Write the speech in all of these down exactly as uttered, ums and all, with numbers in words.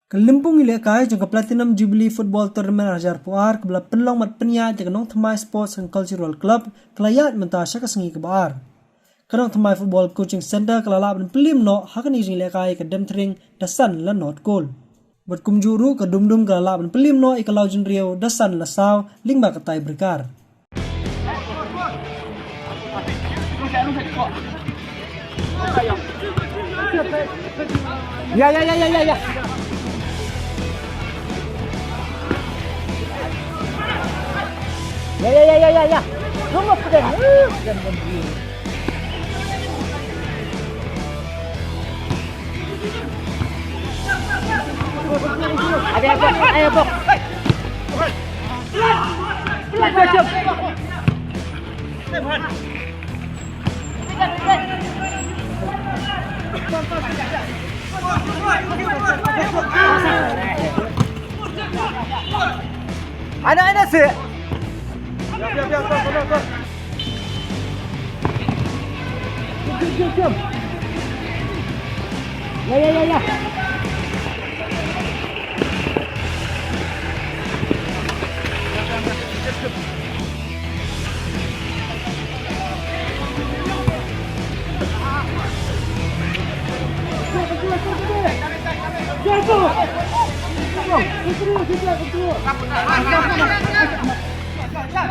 Ka lympung ïalehkai jong ka Platinum Jubilee Football Tournament ar hajar arphew ar, kaba la pynlong bad pynïaid da ka Nongthymmai Sports and Cultural Club, ka la ïaid mynta sha ka sngi kaba ar. Ka Nongthymmai Football Coaching Centre ka la lah ban pynliem noh ha kane ka jingïalehkai ïa ka Demthring da san la nod kol. Bad kumjuh ruh ka Dumdum ka la lah ban pynliem noh ïa ka Lawjynriew da san la saw lyngba ka tiebreaker. Ya, ya, ya, ya, ya, ya. Ya, ya, ya, ya, ya, ya. Tunggu, pegang. Uh, pegang, pegang. Ada apa? Ayo, Bok. Anak, anak, sih. Jom, jom, jom. Ya, ya, ya, ya.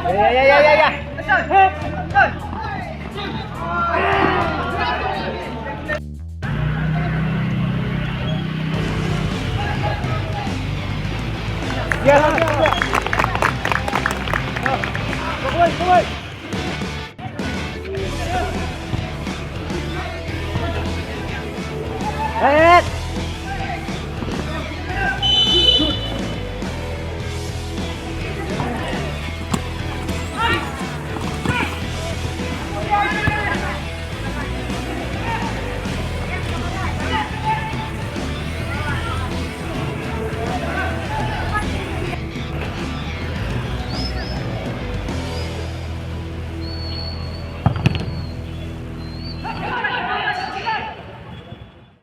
Ya, ya, ya, ya, ya.